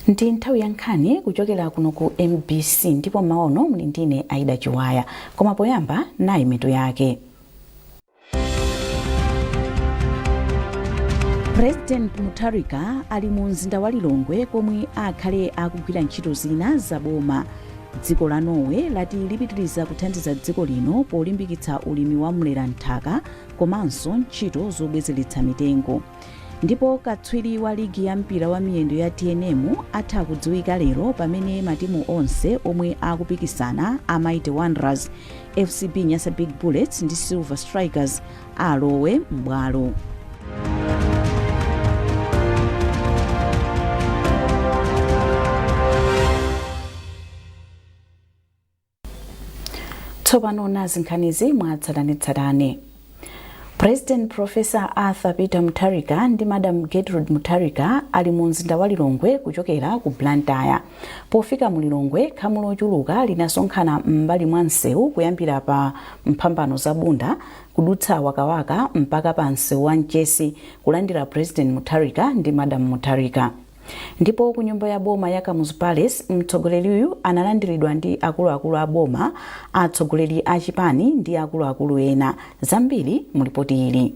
Ndi nthawi ya nkhani kuchokera kuno ku MBC, ndipo maono muli ndine Aida Chiwaya. Koma poyamba, nayi mitu yake. President Mutharika ali mu mzinda wa Lilongwe komwe akhale akugwira ntchito zina za boma. Dziko la Norway lati lipitiriza kuthandiza dziko lino polimbikitsa ulimi wa mlera nthaka komanso ntchito zobwezeretsa mitengo. Ndipo katswiri wa ligi ya mpira wa miyendo ya TNM atha kudziwika lero pamene matimu onse omwe akupikisana a Mighty Wanderers, FCB Nyasa Big Bullets ndi Silver Strikers alowe m'bwalo. Tsopano nazi nkhanizi mwatsatanetsatane. President Professor Arthur Peter Mutharika ndi Madam Gertrude Mutharika ali mu mzinda wa Lilongwe kuchokera ku Blantyre. Pofika mu Lilongwe, khamu lochuluka linasonkhana m'mbali mwa msewu kuyambira pa mphambano za Bunda, kudutsa Wakawaka mpaka pa msewu wa Mchesi kulandira President Mutharika ndi Madam Mutharika. Ndipo ku nyumba ya boma ya Kamuzu Palace, mtsogoleriyu analandiridwa ndi akuluakulu a boma, atsogoleri a chipani ndi akuluakulu ena. Zambiri mu lipoti ili.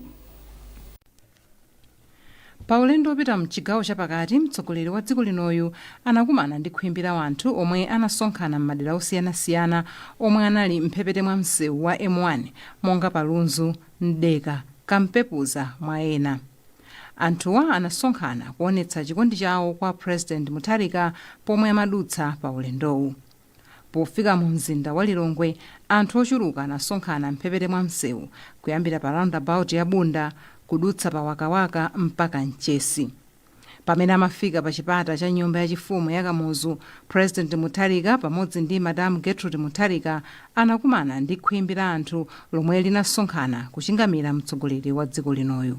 Pa ulendo wopita mchigawo chapakati, mtsogoleri wa dziko linoyu anakumana ndi khwimbi la anthu omwe anasonkhana m'madera osiyanasiyana omwe anali mphepete mwa msewu wa M1, monga Palunzu, Mdeka, Kampepuza mwa ena. Anthuwa anasonkhana kuonetsa chikondi chawo kwa President Mutharika pomwe amadutsa pa ulendowu. Pofika mu mzinda wa Lilongwe, anthu ochuluka anasonkhana mphepete mwa msewu kuyambira pa roundabout ya Bunda, kudutsa pa Wakawaka mpaka Mchesi. Pamene amafika pa chipata cha nyumba yachifumu ya Kamuzu, President Mutharika pamodzi ndi Madam Gertrude Mutharika anakumana ndi khwimbi la anthu lomwe linasonkhana kuchingamira mtsogoleri wa dziko linoyu.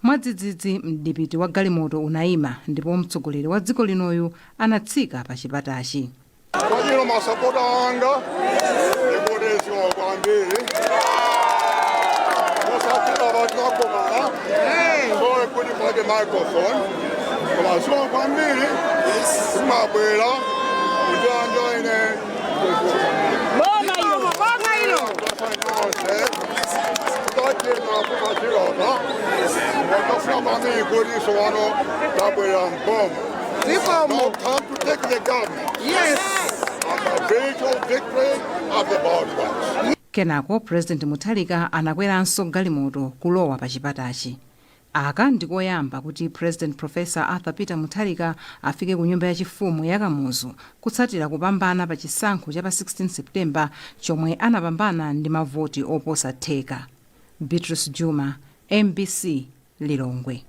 Mwadzidzidzi mdipiti wa galimoto unayima ndipo mtsogoleri wa dziko linoyu anatsika pa chipatachi. Kwachino masapota anga, ndikuti zikomo kwambiri. Posachedwa patinakomana, sorry kuti pake microphone, koma zikomo kwambiri kumabwera kuchanja ine. Boma ilo, boma ilo. Kutachema kusachilota ndakafuna kwambiri kuti sowano tabwera mboma. Zikomo. Now come to take the government at the virtual victory at the ballot box. Kenako President Mutharika anakweranso galimoto kulowa pa chipatachi. Aka ndikoyamba kuti President Professor Arthur Peter Mutharika afike ku nyumba yachifumu ya Kamuzu kutsatira kupambana pa chisankho cha pa 16 September chomwe anapambana ndi mavoti oposa theka. Beatrice Juma, MBC, Lilongwe.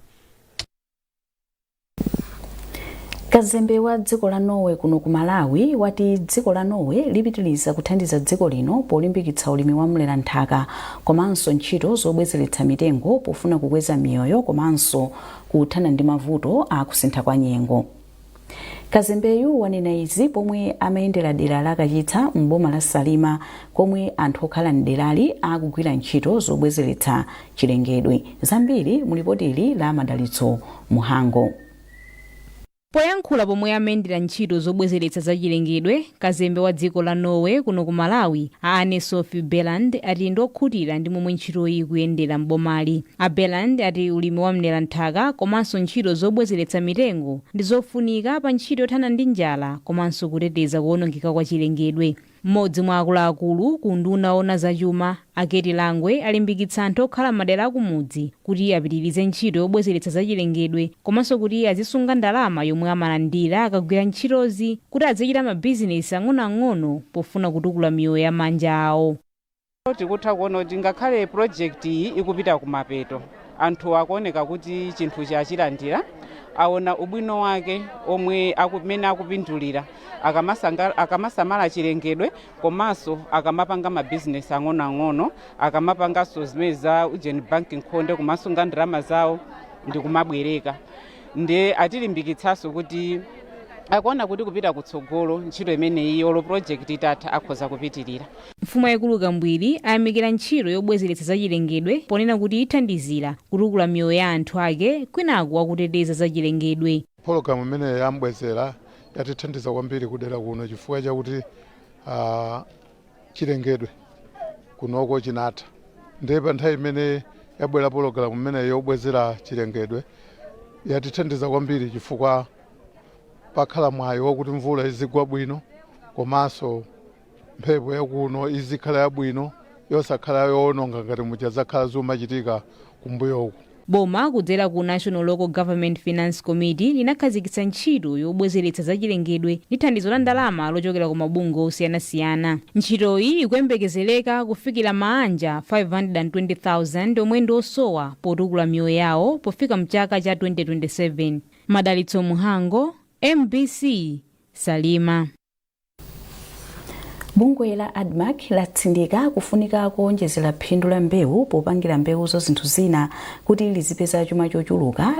Kazembe wa dziko la Norway kuno ku Malawi wati dziko la Norway lipitiriza kuthandiza dziko lino polimbikitsa ulimi wa mlera nthaka komanso ntchito zobwezeretsa mitengo pofuna kukweza miyoyo komanso kuthana ndi mavuto a kusintha kwa nyengo. Kazembeyu wanena izi pomwe amayendera dera la Kachitsa m'boma la Salima komwe anthu okhala mderali akugwira ntchito zobwezeretsa chilengedwe. Zambiri mu lipoti ili la Madalitso Muhango. Poyankhula pomwe amayendera ntchito zobwezeretsa zachilengedwe, kazembe wa dziko la Norway kuno ku Malawi, a Anne Sophie Beland, ati ndi okhutira ndi momwe ntchitoyi ikuyendera m'bomali. A Beland ati ulimi wa mlera nthaka komanso ntchito zobwezeretsa mitengo ndi zofunika pa ntchito yothana ndi njala komanso kuteteza kuwonongeka kwa chilengedwe. Mmodzi mwa akuluakulu ku unduna owona zachuma, a Keti Langwe, alimbikitsa anthu okhala m'madera akumudzi kuti apitirize ntchito yobwezeretsa zachilengedwe komanso kuti azisunga ndalama yomwe amalandira akagwira ntchitozi kuti azichita mabizinesi ang'onoang'ono pofuna kutukula miyoyo ya manja awo. Tikutha kuona kuti ngakhale project iyi ikupita kumapeto, anthu akuoneka kuti chinthu achilandira, aona ubwino wake omwe mmene akupindulira akamasamala chilengedwe komanso akamapanga mabizinesi ang'onoang'ono, akamapanganso zimene za ujeni banki nkhonde, kumasunga ndalama zawo ndi kumabwereka. Ndiye atilimbikitsanso kuti akuona kuti kupita kutsogolo ntchito imeneyi, olo project itatha, akhoza kupitirira. Mfumu yayikulu Kambwiri ayamikira ntchito yobwezeretsa zachilengedwe ponena kuti ithandizira kutukula miyoyo ya anthu ake kwinaku akuteteza zachilengedwe. Pologalamu imeneyi yambwezera Yatithandiza kwambiri kudera kuno chifukwa chakuti chilengedwe kunoko chinatha. Ndiye pa nthawi imene yabwera pologalamu imeneyi yobwezera chilengedwe, yatithandiza kwambiri chifukwa pakhala mwayi wokuti mvula izigwa bwino, komanso mphepo yakuno izikhala yabwino, yosakhala yowononga ngati muja zakhala zimachitika kumbuyoku. Boma kudzera ku National Local Government Finance Committee linakhazikitsa ntchito yobwezeretsa zachilengedwe ndi thandizo la ndalama lochokera ku mabungwe osiyanasiyana. Ntchitoyi ikuyembekezereka kufikira maanja 520,000 omwe ndi osowa potukula miyoyo yawo pofika mchaka cha 2027. Madalitso Muhango, MBC, Salima. Bungwe la ADMARC latsindika kufunika kuonjezera phindu la mbewu popangira mbewuzo zinthu zina kuti lizipeza chuma chochuluka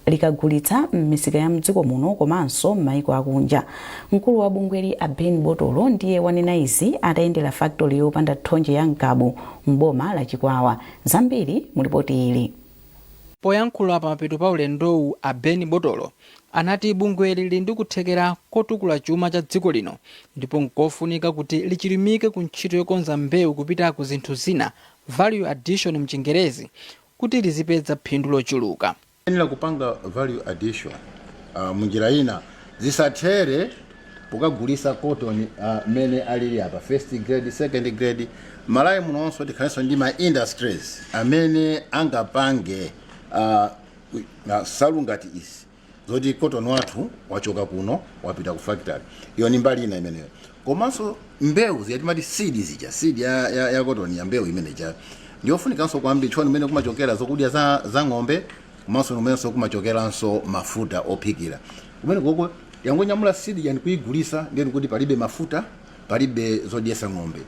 likagulitsa m'misika ya mdziko muno komanso m'mayiko akunja. Mkulu wa bungweli, a Ben Botolo, ndiye wanena izi atayendera factory yopanga thonje ya Ngabu m'boma la Chikwawa. Zambiri mulipoti ili. Poyankhula pamapeto pa ulendowu, a Ben Botolo anati bungweli lili ndi kuthekera kotukula chuma cha dziko lino ndipo nkofunika kuti lichilimike ku ntchito yokonza mbewu kupita ku zinthu zina, value addition mchingerezi, kuti lizipeza phindu lochuluka. Yenera kupanga value addition munjira ina, zisathere pokagulisa cotton mene alili apa, first grade, second grade. Malawi munonso tikhalenso ndi ma industries amene angapange salu ngati izi, zoti cotton wathu wachoka kuno wapita ku factory. Iyo ni mbali ina imeneyo. Komanso mbewu zija timati seed zija, seed ya cotton, ya mbewu imene ija, ndiyofunikanso kwambiri chifukwa imene kumachokera zokudya za ng'ombe, komanso kumenenso kumachokeranso mafuta ophikira. Kumene koko yangonyamula seed yani kuyigulisa, ndiye kuti palibe mafuta, palibe zodyesa ng'ombe.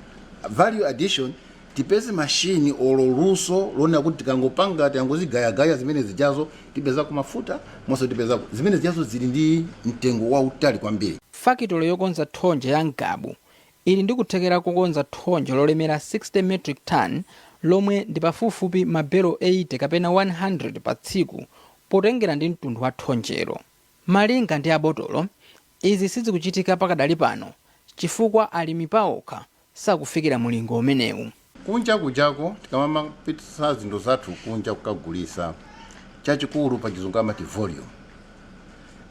Value addition, tipeze mashini olo luso lona kuti tikangopanga, tikangozigayagaya zimene zijazo, tipezako mafuta monso tipezako zimene zijazo zili ndi mtengo wautali kwambiri. Fakitolo yokonza thonje ya Ngabu ili ndi kuthekera kokonza thonje lolemera 60 metric ton, lomwe ndi pafupifupi mabelo 80 kapena 100 pa tsiku, potengera ndi mtundu wa thonjero. Malinga ndi abotolo, izi sizikuchitika pakadali pano chifukwa alimi paokha sakufikira mulingo umenewu. Kunja kujako tikamamapitisa zinthu zathu kunja kukagulisa, chachikulu pa Chizungu amati volume.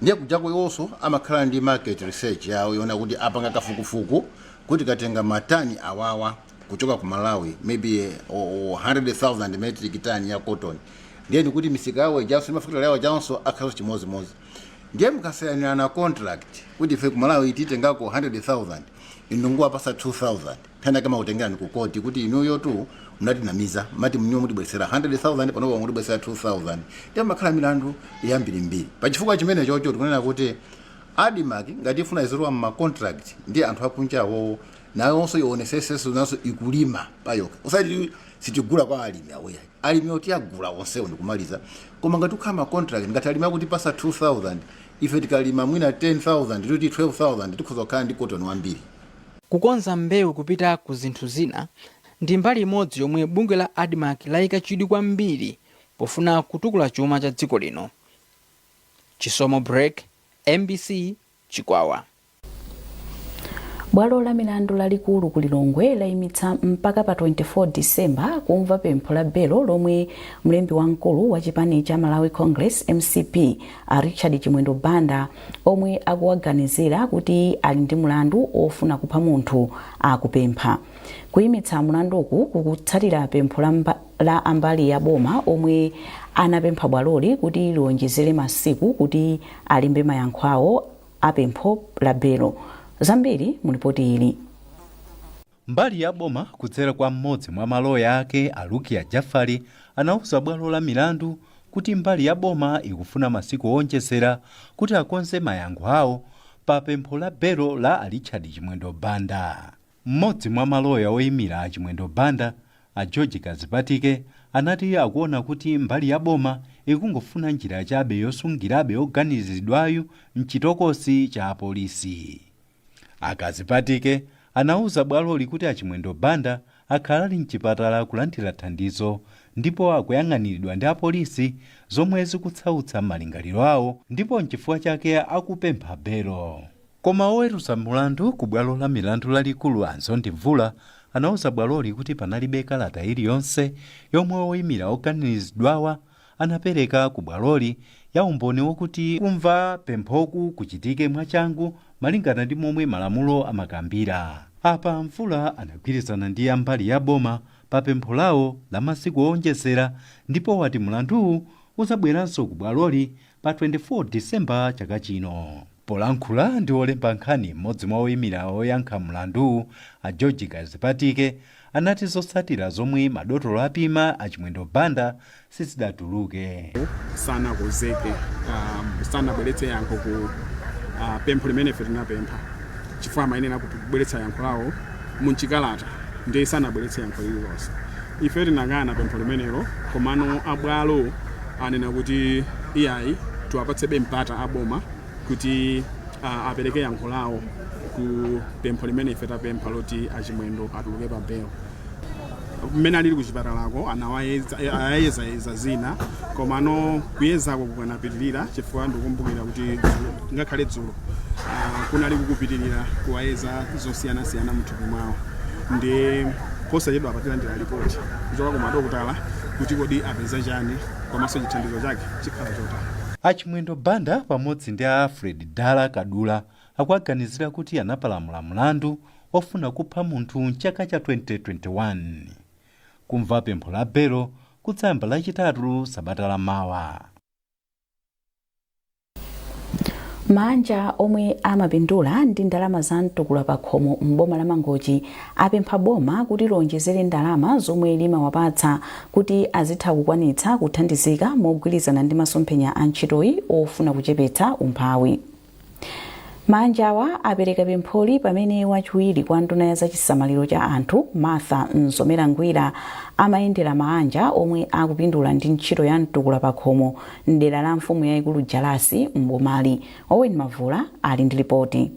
Ndiye kujako iwonso amakhala ndi market research yawo yona kuti apanga kafukufuku kuti katenga matani awawa kuchoka ku Malawi, maybe 100,000 metric ton ya cotton, ndiye ndikuti misika yawo ijanso, mafakitale yawo ijanso akhalanso chimozimozi. Ndiye mukasayinirana contract kuti ife ku Malawi titengako 100,000, inu nguwapasa 2000, nthani kama kutengerani ku koti kuti inuyo tu munatinamiza, mati mniwo mutibwesera 100,000, panopa mutibwesera 2000. Ndiye makhala milandu yambirimbiri. Pachifukwa chimene chocho tikunena kuti ADMARC ngati ifuna izilowa mma contract ndi anthu akunjawo, nayonso ioneseseso naso ikulima payokha, usati sitigula kwa alimi awoya. Alimi oti agula onsewo ndikumaliza, koma ngati ukhala ma contract, ngati alimi akutipasa 2000, ife tikalima mwina 10,000 tuti 12,000, tikhoza kukhala ndi cotton wambiri. Kukonza mbewu kupita ku zinthu zina ndi mbali imodzi yomwe bungwe la ADMARC layika chidwi kwambiri pofuna kutukula chuma cha dziko lino. Chisomo Break, MBC, Chikwawa. Bwalo la milandu lalikulu ku Lilongwe layimitsa mpaka pa 24 Disemba kumva pempho la belo lomwe mlembi wamkulu wa chipani cha Malawi Congress, MCP, a Richard Chimwendo Banda, omwe akuwaganizira kuti ali ndi mulandu ofuna kupha munthu, akupempha. Kuyimitsa mulanduku kukutsatira pempho la ambali ya boma omwe anapempha bwaloli kuti liwonjezere masiku kuti alembe mayankho awo apempho la belo. Zambiri mulipoti ili. Mbali ya boma kudzera kwa mmodzi mwa maloya ake, a Lukia Jafari, anauza bwalo la milandu kuti mbali ya boma ikufuna masiku owonjezera kuti akonze mayankho awo pa pempho la belo la a Richard Chimwendo Banda. Mmodzi mwa maloya oyimira a Chimwendo Banda, a George Kazipatike, anati akuona kuti mbali ya boma ikungofuna njira chabe yosungirabe oganiziridwayu mchitokosi cha apolisi. Akazipatike anauza bwaloli kuti a Chimwendo Banda akhala ali mchipatala kulandira thandizo. Ndipo akuyang'aniridwa ndi apolisi, zomwe zikutsautsa malingaliro awo, ndipo nchifukwa chake akupempha belo. Koma oweruza mulandu ku bwalo la milandu lalikulu, Anzondi Mvula, anauza bwaloli kuti panalibe kalata iliyonse yomwe oyimira oganiziridwawa anapereka ku bwaloli ya umboni wokuti kumva pemphoku kuchitike mwachangu malingana ndi momwe malamulo amakambira. Apa Mvula anagwirizana ndi ambali ya boma pa pempho lawo la masiku owonjezera, ndipo wati mlanduwu uzabweranso ku bwaloli pa 24 Disemba chaka chino. Polankhula ndi olemba nkhani, mmodzi mwa oyimira oyankha mlanduwu, a George Kazipatike, anati zotsatira zomwe madotolo apima a Chimwendo Banda sizidatuluke. Sanakonzeke, sanabweretse yankho ku pempho limene ife tinapempha, chifukwa amayenera kubweretsa yankho lawo munchikalata, ndiye sanabweretse yankho lililonse. Ife tinakana pempho limenelo, komano abwalo anena kuti iyayi, tiwapatsebe mpata aboma kuti apereke yankho lawo ku pempho limene ife tapempha loti aChimwendo atuluke pa belo. Mmene alili kuchipatalako anawayezayeza zina, komano kuyezako kukanapitirira, chifukwa ndikukumbukira kuti ngakhale dzulo kunali kukupitirira kuwayeza zosiyanasiyana mthupi mwawo. Ndi posachedwa apatilandira ripoti kuchoka ku madokotala kuti kodi apeza chani, komanso chithandizo chake chikhala chotani. AChimwendo Banda pamodzi ndi a Alfred Dala Kadula akuaganizira kuti anapalamula mlandu ofuna kupha munthu mchaka cha 2021. Kumva pempho la belo kudzayamba Lachitatu sabata la mawa. Manja omwe amapindula ndi ndalama za mtukula pa khomo m'boma la Mangochi apempha boma kuti lonjezere ndalama zomwe limawapatsa kuti azitha kukwanitsa kuthandizika mogwirizana ndi masomphenya a ntchitoyi ofuna kuchepetsa umphawi. Manjawa apereka pempholi pamene wachiwiri kwa nduna ya zachisamaliro cha anthu, Martha Mzomera Ngwira, amayendera maanja omwe akupindula ndi ntchito ya mtukula pa khomo mdera la mfumu yayikulu Jalasi m'bomali. Owen Mavula ali ndi ripoti.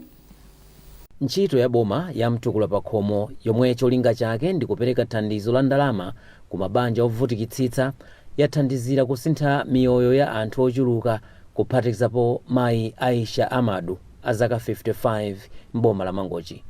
Ntchito ya boma ya mtukula pa khomo, yomwe cholinga chake ndi kupereka thandizo la ndalama ku mabanja ovutikitsitsa, yathandizira kusintha miyoyo ya anthu ochuluka, kuphatikizapo mayi Aisha Amadu a zaka 55 m'boma la Mangochi.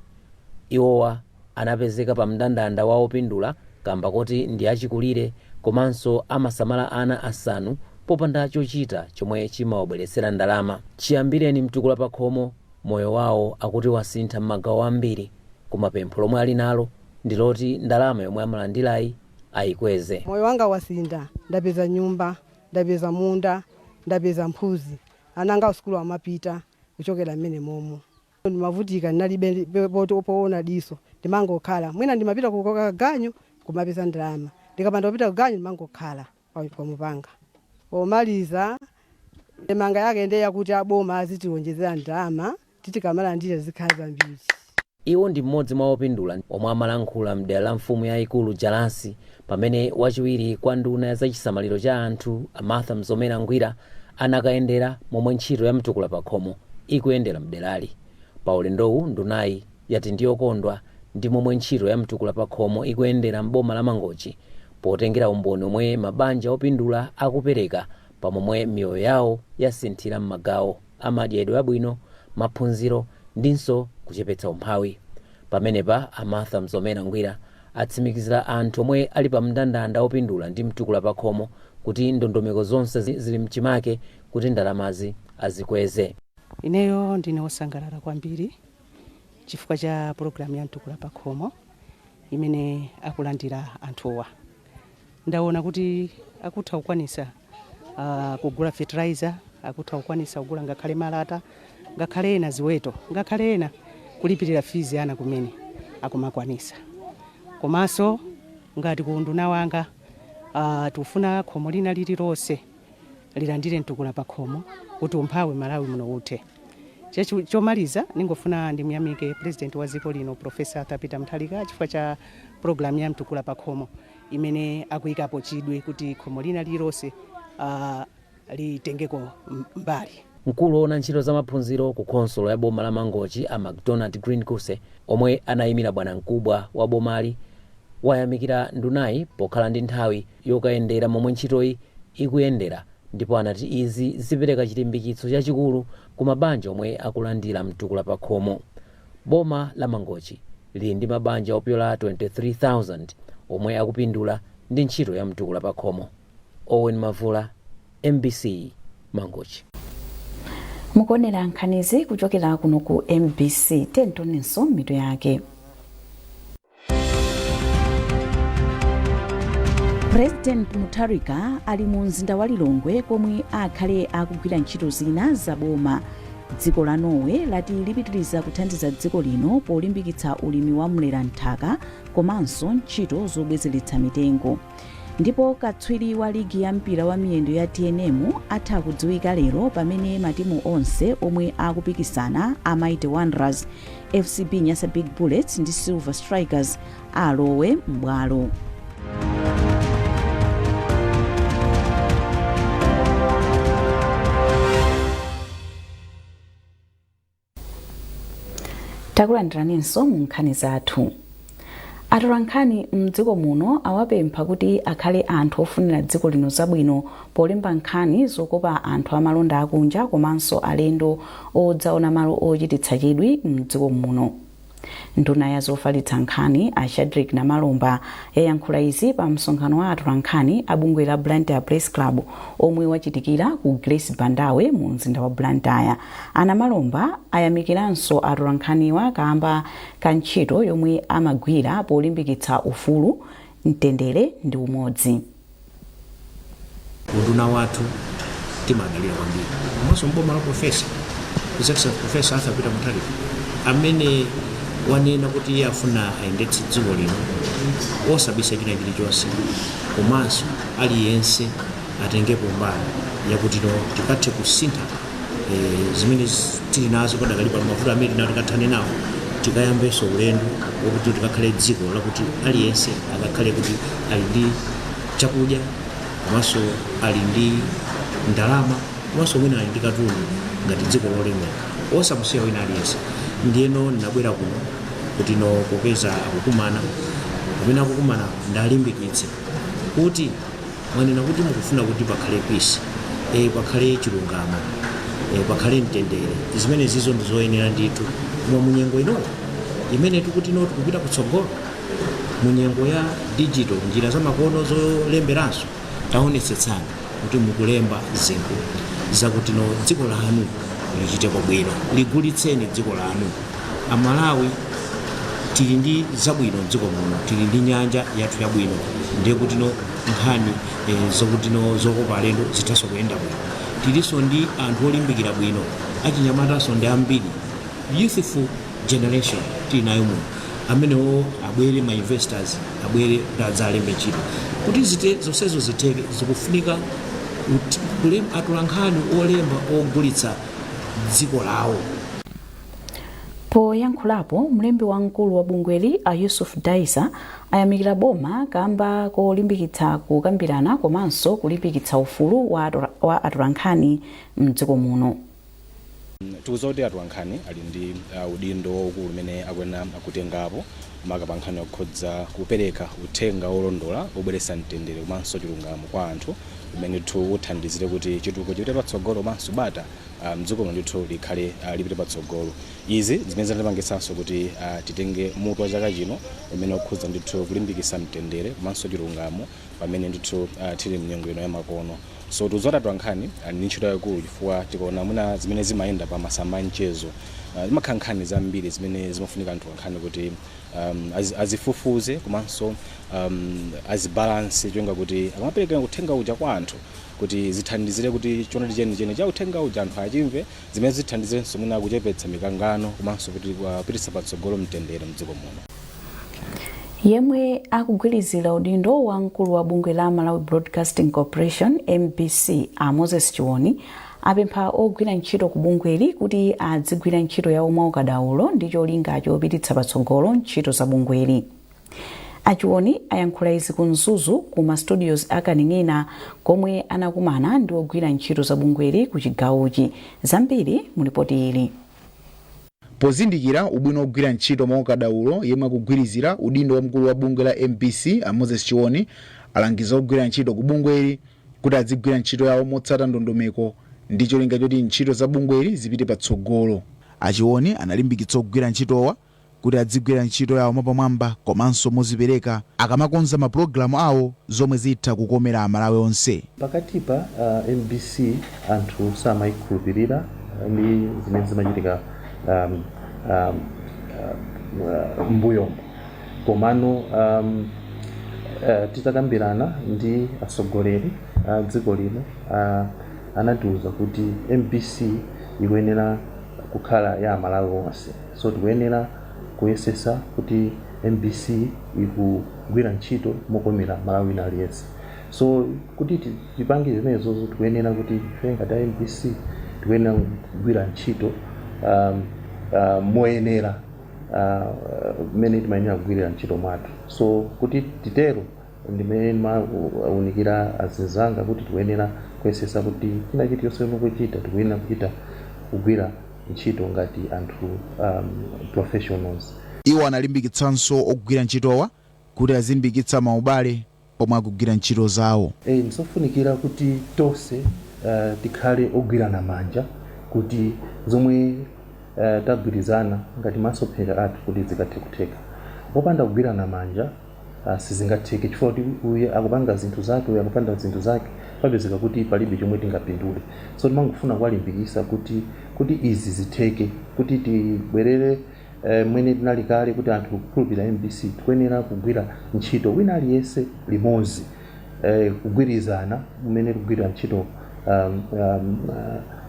Iwowa anapezeka pa mndandanda wa opindula kamba koti ndi achikulire komanso amasamala ana asanu popanda chochita chomwe chimawabweretsera ndalama. Chiyambireni mtukula pa khomo, moyo wawo akuti wasintha m'magawo ambiri, koma pempho lomwe ali nalo ndi loti ndalama yomwe amalandirayi ayikweze. Moyo wanga wasintha, ndapeza nyumba, ndapeza munda, ndapeza mbuzi, ananga sukulu amapita kuchokera mmene momo. Ndimavutika, ndinalibe poona diso, ndimangokhala. Mwina ndimapita kukaganyu kumapeza ndalama, ndikapanda kupita kuganyu ndimangokhala pamupanga. Pomaliza, manga yake ndiye yakuti aboma azitionjezera ndalama, titikamalandira zikhala zambiri. Iwo ndi mmodzi mwa opindula omwe amalankhula mdera la mfumu yayikulu Jalasi pamene wachiwiri kwa nduna ya zachisamaliro cha anthu, a Martha Mzomera Ngwira, anakayendera momwe ntchito ya mtukula pa khomo ikuyendera mderali. Pa ulendowu, ndunayi yati ndiyokondwa ndi momwe ntchito ya mtukula pa khomo ikuyendera m'boma la Mangochi, potengera umboni omwe mabanja opindula akupereka pamomwe miyoyo yawo yasinthira m'magawo amadyedwe abwino, maphunziro ndinso kuchepetsa umphawi. Pamenepa a Martha Mzomera Ngwira atsimikizira anthu omwe ali pa mndandanda opindula ndi mtukula pa khomo kuti ndondomeko zonse zili mchimake kuti ndalamazi azikweze. Ineyo ndine wosangalala kwambiri chifukwa cha pulogalamu ya mtukula pa khomo imene akulandira anthuwa. Ndaona kuti akutha kukwanisa kugula fertilizer, akutha kukwanisa kugula ngakhale malata, ngakhale ena ziweto, ngakhale ena kulipirira fees ana kumene akumakwanisa. Komanso ngati ku unduna wanga, tikufuna khomo lina lililonse lilandire mtukula pa khomo kuti umphawi Malawi muno uthe. Chomaliza, ningofuna ndimuyamike President wa dziko lino, Professor Arthur Peter Mutharika, chifukwa cha pulogalamu ya mtukula pa khomo imene akuyikapo chidwi kuti khomo lina lililonse litengeko mbali. Mkulu woona ntchito za maphunziro ku khonsolo ya boma la Mangochi, a Macdonald Green Kuse, omwe anayimira bwanamkubwa wa bomali, Wayamikira ndunayi pokhala ndi nthawi yokayendera momwe ntchitoyi ikuyendera ndipo anati izi zipereka chilimbikitso chachikulu ku mabanja omwe akulandira mtukula pakhomo. Boma la Mangochi lili ndi mabanja opyola 23,000 omwe akupindula ndi ntchito ya mtukula pakhomo. Owen Mavula, MBC, Mangochi. Mukuonera nkhanizi kuchokera kuno ku MBC. Tionenso mitu yake. President Mutharika ali mu mzinda wa Lilongwe komwe akhale akugwira ntchito zina za boma. Dziko la Norway lati lipitiriza kuthandiza dziko lino polimbikitsa ulimi wa mlera nthaka komanso ntchito zobwezeretsa mitengo. Ndipo katswiri wa ligi ya mpira wa miyendo ya TNM atha kudziwika lero pamene matimu onse omwe akupikisana a Mighty Wanderers, FCB Nyasa Big Bullets ndi Silver Strikers alowe m'bwalo. Takulandiraninso mu nkhani zathu. Atolankhani mdziko muno awapempha kuti akhale anthu ofunira dziko lino zabwino polemba nkhani zokopa anthu amalonda akunja komanso alendo odzaona malo ochititsa chidwi mdziko muno. Nduna ya zofalitsa nkhani a Shadric Namalomba yayankhula izi pa msonkhano wa atolankhani a bungwe la Blantyre Press Club omwe wachitikira ku Grace Bandawe mu mzinda wa Blantyre. A Namalomba ayamikiranso atolankhaniwa kamba ka ntchito yomwe amagwira polimbikitsa ufulu, mtendere ndi umodzi. Unduna wathu timadalira kwambiri komanso mboma la Profesa, His Excellency Professor Arthur Peter Mutharika, amene wanena kuti iye afuna ayendetse dziko lino osabisa china chilichonse, komanso aliyense atengepo mbali yakuti no tikathe kusintha zimene tili nazo padakali pano, mavuto amene tinawo tikathane nawo, tikayambenso ulendo wokuti tikakhale dziko lakuti aliyense akakhale kuti ali ndi chakudya, komanso ali ndi ndalama, komanso mwina ali ndi katundu ngati dziko lolemera, osamusiya wina aliyense. Ndiyeno ndinabwera kuno kuti no popeza akukumana, pamene akukumana ndalimbikitse kuti mwanena kuti mukufuna kuti pakhale peace, pakhale chilungamo, pakhale mtendere. Zimene zizo ndi zoyenera ndithu, koma munyengo inoyo imene tikuti no tikupita kutsogolo munyengo ya digital, njira zamakono zolemberanso, taonetsetsani kuti mukulemba zinthu zakuti no dziko lanu lichiteko bwino, ligulitseni dziko lanu. Amalawi tili ndi zabwino mdziko muno, tili ndi nyanja yathu yabwino, ndiye kuti no nkhani zokuti no zokopa alendo zithanso kuyenda bwino. Tilinso ndi anthu olimbikira bwino, achinyamatanso ndi ambiri, youthful generation tili nayo muno. Amenewo abwere, ma investors abwere kuti adzalembe ntchito. Kuti zonsezo zitheke, zikufunika atolankhani olemba ogulitsa dziko lawo. Poyankhulapo, mlembi wamkulu wa bungweli a Yusuf Daisa ayamikira boma kamba kolimbikitsa kukambirana komanso kulimbikitsa ufulu wa atolankhani mdziko muno. Tikudziwa kuti atolankhani ali ndi udindo waukulu umene akuyenera kutengapo, maka pa nkhani yokhudza kupereka uthenga wolondola obweretsa mtendere komanso chilungamo kwa anthu, umene ndithu uthandizire kuti chitukuko chipite patsogolo komanso bata mdziko muno ndithu likhale lipite patsogolo. Izi zimene zinatipangitsanso kuti titenge mutu wa chaka chino umene ukhudza ndithu kulimbikitsa mtendere komanso chilungamo pamene ndithu tili mnyengo ino yamakono. So tikudziwa kuti atolankhani ali ndi ntchito yayikulu, chifukwa tikaona mwina zimene zimayenda pa masamba a mchezo, zimakhala nkhani zambiri zimene zimafunika atolankhani kuti azifufuze komanso azibalanse, cholinga kuti akamapereka uthenga uja kwa anthu kuti zithandizire kuti choonadi chenicheni cha uthenga uja anthu achimve, zimene zithandizirenso mwina kuchepetsa mikangano komanso kuti kupititsa patsogolo mtendere mdziko muno. Yemwe akugwirizira udindo wa mkulu wa bungwe la Malawi Broadcasting Corporation MBC a Moses Chiwoni apempha ogwira ntchito ku bungweli kuti adzigwira ntchito yawo mwaukadaulo ndi cholinga chopititsa patsogolo ntchito za bungweli. A Chiwoni ayankhula izi ku Mzuzu ku ma studios a Kaning'ina komwe anakumana ndi ogwira ntchito za bungweli ku chigawochi. Zambiri mu lipoti ili. Pozindikira ubwino ogwira ntchito mwaukadaulo, yemwe akugwirizira udindo wa mkulu wa bungwe la MBC a Moses Chioni alangiza ogwira ntchito ku bungweli kuti adzigwira ntchito yawo motsata ndondomeko ndi cholinga choti ntchito za bungweli zipite patsogolo. A Chioni analimbikitsa ogwira ntchitowa kuti adzigwira ntchito yawo mwapamwamba komanso mozipereka akamakonza mapulogalamu awo zomwe zitha kukomera Amalawi onse. Pakatipa MBC anthu samayikhulupirira ndi zimene zimachitika mbuyomo, komano titakambirana ndi atsogoleri a dziko lino, anatiuza kuti MBC ikuyenera kukhala ya Amalawi onse, so tikuyenera kuyesesa kuti MBC ikugwira ntchito mokomera Malawi wina aliyense. So kuti tipange zimenezozo, tikuyenera kuti ife ngati a MBC tikuyenera kugwira ntchito moyenera mmene timayenera kugwirira ntchito mwathu. So kuti titero, ndimene ndimawunikira azinzanga kuti tikuyenera kuyesesa kuti china chilichonse mukuchita, tikuyenera kuchita kugwira ntchito ngati anthu professionals. Iwo analimbikitsanso ogwira ntchitowa kuti azilimbikitsa maubale pomwe akugwira ntchito zawo. Ndizofunikira kuti tonse tikhale ogwirana manja kuti zomwe tagwirizana ngati masomphenya athu kuti zikathe kutheka. Popanda kugwirana manja sizingatheke, chifukwa kuti uyu akupanga zinthu zake, uyu akupanga zinthu zake, papezeka kuti palibe chomwe tingapindule. So timangofuna kuwalimbikitsa kuti izi zitheke, kuti tibwerere mwene tinali kale, kuti anthu kukhulupirira MBC, tikuyenera kugwira ntchito wina aliyense limodzi, kugwirizana mmene tikugwira ntchito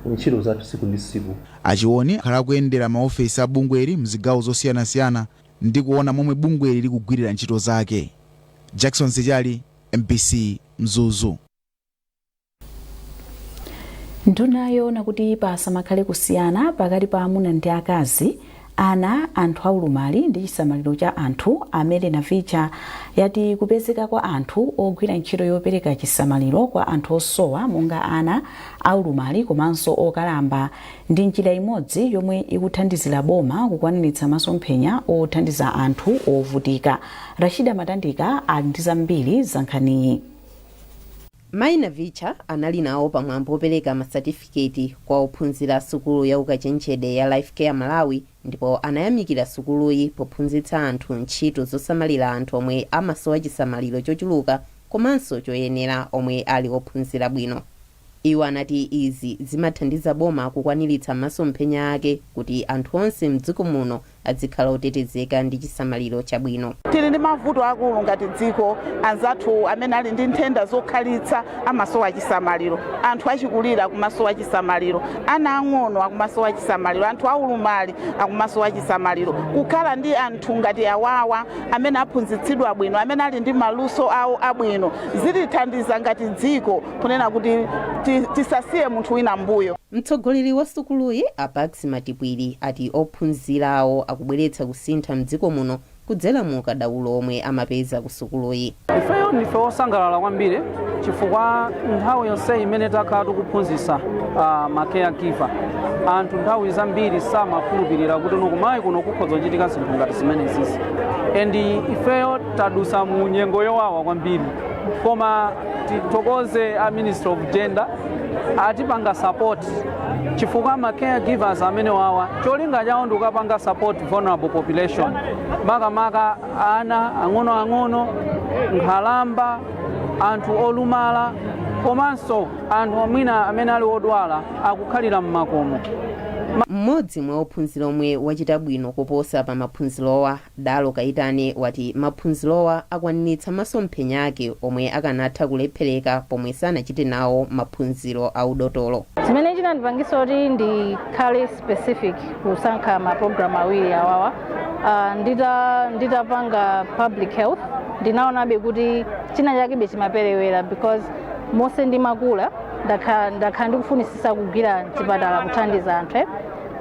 ntchito zathu tsiku ndi tsiku. A Chioni akhala akuyendera maofesi a bungweli mzigawo zosiyanasiyana ndi kuona momwe bungweli likugwirira ntchito zake. Jackson Sichali, MBC, Mzuzu. Nduna yoona kuti pasamakhale kusiyana pakati pa amuna ndi akazi, ana, anthu aulumali ndi chisamaliro cha anthu, a Mary Navicha, yati kupezeka kwa anthu ogwira ntchito yopereka chisamaliro kwa anthu osowa monga ana, aulumali komanso okalamba ndi njira imodzi yomwe ikuthandizira boma kukwaniritsa masomphenya othandiza anthu ovutika. Rashida Matandika ali ndi zambiri za nkhaniyi. Mayi Navicha anali nawo pamwambo opereka masatifiketi kwa ophunzira sukulu ya ukachenjede ya Life Care Malawi, ndipo anayamikira sukuluyi pophunzitsa anthu ntchito zosamalira anthu omwe amasowa chisamaliro chochuluka komanso choyenera omwe ali ophunzira bwino. Iwo anati izi zimathandiza boma kukwaniritsa masomphenya ake kuti anthu onse mdziko muno azikhala otetezeka ndi chisamaliro chabwino. Tili ndi mavuto akulu ngati dziko. Anzathu amene ali ndi nthenda zokhalitsa amasowa chisamaliro, anthu achikulire akumasowa chisamaliro, ana ang'ono akumasowa chisamaliro, anthu aulumali akumasowa chisamaliro. Kukhala ndi anthu ngati awawa amene aphunzitsidwa bwino, amene ali ndi maluso awo abwino, zitithandiza ngati dziko kunena kuti tisasiye munthu wina mbuyo. Mtsogoleri wa sukuluyi, a Pax Matipwiri, ati ophunzira awo akubweretsa kusintha mdziko muno kudzera mu ukadaulo omwe amapeza ku sukuluyi. Ifeyo ndife osangalala kwambiri chifukwa nthawi yonse imene takhala tikuphunzitsa ma caregiver, anthu nthawi zambiri samakhulupirira kuti no, kuMalawi kuno kukhoza kuchitika zinthu ngati zimenezizi, and ifeyo tadusa mu nyengo yowawa kwambiri, koma tithokoze a Ministry of Gender atipanga support, chifukwa ma caregivers amene wawa cholinga chawo ndi kukapanga support vulnerable population, makamaka ana ang'onoang'ono, nkhalamba, anthu olumala komanso anthu mwina amene ali odwala akukhalira mmakomo. Mmodzi mwa ophunzira omwe wachita bwino koposa pa maphunzirowa, Dalo Kaitane, wati maphunzirowa akwaniritsa masomphenya ake omwe akanatha kulephereka pomwe sanachite nawo maphunziro a udotolo. Chimene chinandipangisa kuti ndikhale specific kusankha ma program awiri awawa, nditapanga public health ndinaonabe kuti china chakebe chimaperewera, because monse ndimakula ndakhala ndikufunisisa kugwira mchipatala kuthandiza anthu,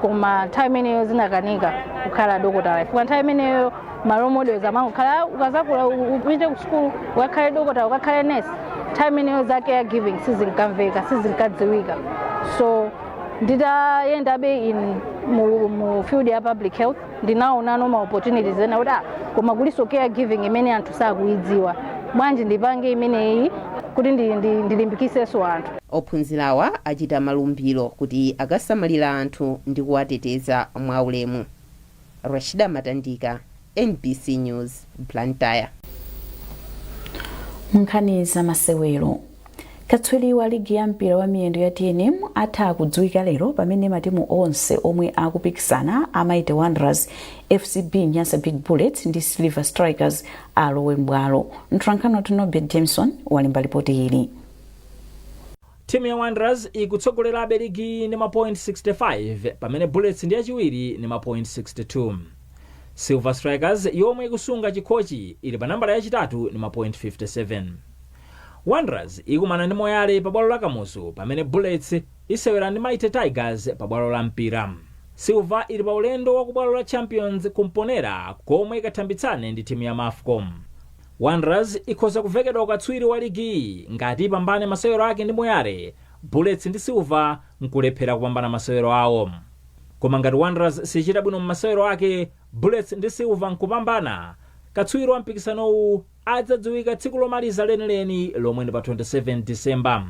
Koma nthawi imeneyo zinakanika kukhala dokotala, chifukwa nthawi imeneyo ma role models amangokhala, "Ah, ukazakula upite ku sukulu ukakhale dokotala, ukakhale nurse." Nthawi imeneyo za caregiving sizinkamveka, sizinkadziwika. So Nditayendabe in mu field ya public health, ndinaonano ma opportunities ena kuti koma kuliso care giving imene anthu sakuidziwa, bwanji ndipange imeneyi kuti ndilimbikisenso anthu. Ophunzirawa achita malumbiro kuti akasamalira anthu ndi kuwateteza mwaulemu. Rashida Matandika, MBC News, Blantyre. Nkhani za masewero. Katswiri wa ligi ya mpira wa miyendo ya TNM atha kudziwika lero pamene matimu onse omwe akupikisana a Mighty Wanderers, FCB Nyasa Big Bullets ndi Silver Strikers alowe m'bwalo. Mtolankhani wathu Norbert Jameson walemba ripoti ili. Timu ya Wanderers ikutsogolerabe ligi ndi ma point 65, pamene Bullets ndi yachiwiri ndi ma point 62. Silver Strikers, yomwe ikusunga chikhochi, ili pa nambala yachitatu ndi ma point 57. Wanderers ikumana ndi Moyale pa bwalo la Kamuzu, pamene Bullets isewera ndi Mighty Tigers pa bwalo la Mpira. Silver ili pa ulendo wa ku bwalo la Champions kumponera, komwe ikathambitsane ndi timu ya Mafco. Wanderers ikhoza kuvekedwa ukatswiri wa ligi ngati ipambane masewero ake ndi Moyale, Bullets ndi Silver nkulephera kupambana masewero awo. Koma ngati Wanderers sichita bwino mmasewero ake, Bullets ndi Silver nkupambana, katswiri wa mpikisanowu adzadziwika tsiku lomaliza lenileni lomwe ndi pa 27 Disemba.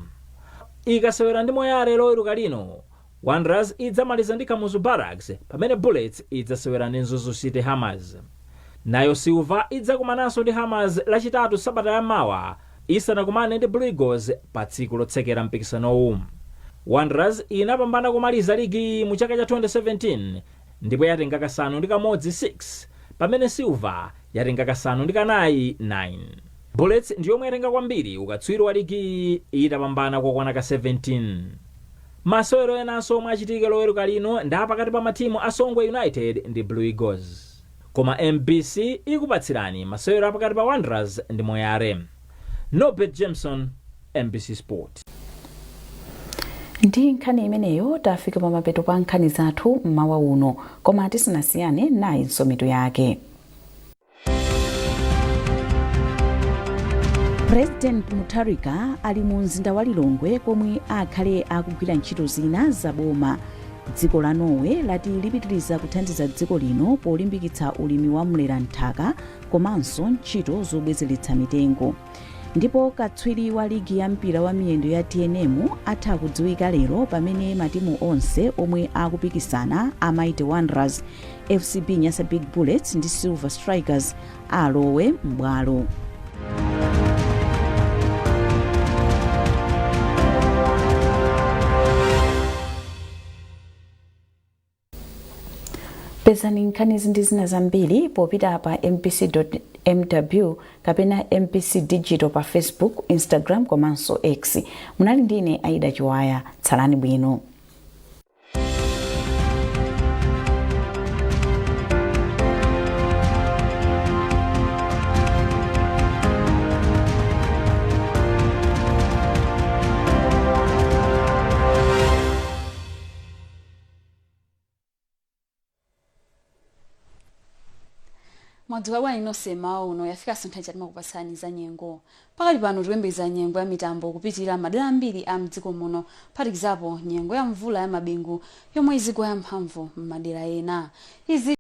Ikasewera ndi Moyale Loweruka lino, Wanderers idzamaliza ndi Kamuzu Barracks, pamene Bullets idzasewera ndi Mzuzu City Hammers. Nayo Silver idzakumananso ndi Hammers Lachitatu sabata yamawa, isanakumane ndi Blue Eagles pa tsiku lotsekera mpikisanowu. Wanderers inapambana kumaliza ligi mu chaka cha 2017 ndipo yatenga kasanu ndi kamodzi 6, pamene Silver yatenga kasanu ndi kanayi 9. Bullets ndi yomwe yatenga kwambiri ukatswiri wa ligi itapambana kokwana ka 17. Masewero enanso omwe achitike Loweruka lino ndi apakati pa matimu a Songwe United ndi Blue Eagles. Koma MBC ikupatsirani masewero apakati pa Wanderers ndi Moyale. Norbert Jameson, MBC Sport. Ndi nkhani imeneyo tafika pa mapeto pa nkhani zathu mmawa uno, koma tisanasiyane, nayinso mitu yake. President Mutharika ali mu mzinda wa Lilongwe komwe akhale akugwira ntchito zina zaboma. Dziko la Norway lati lipitiriza kuthandiza dziko lino polimbikitsa ulimi wa mlera nthaka komanso ntchito zobwezeretsa mitengo. Ndipo katswiri wa ligi ya mpira wa miyendo ya TNM atha kudziwika lero pamene matimu onse omwe akupikisana a Mighty Wanderers, FCB Nyasa Big Bullets ndi Silver Strikers alowe m'bwalo. Pezani nkhanizi ndi zina zambiri popita pa mbc.mw kapena MBC Digital pa Facebook, Instagram komanso X. Munali ndine Aida Chiwaya. Tsalani bwino. Mwadzuka bwanji nonse mmawa uno? Yafikanso nthawi timakupatsani za nyengo. Pakali pano tikuyembekeza nyengo ya mitambo kupitirira madera ambiri a mdziko muno, kuphatikizapo nyengo ya mvula ya mabingu yomwe izigwa yamphamvu m'madera ena. Izi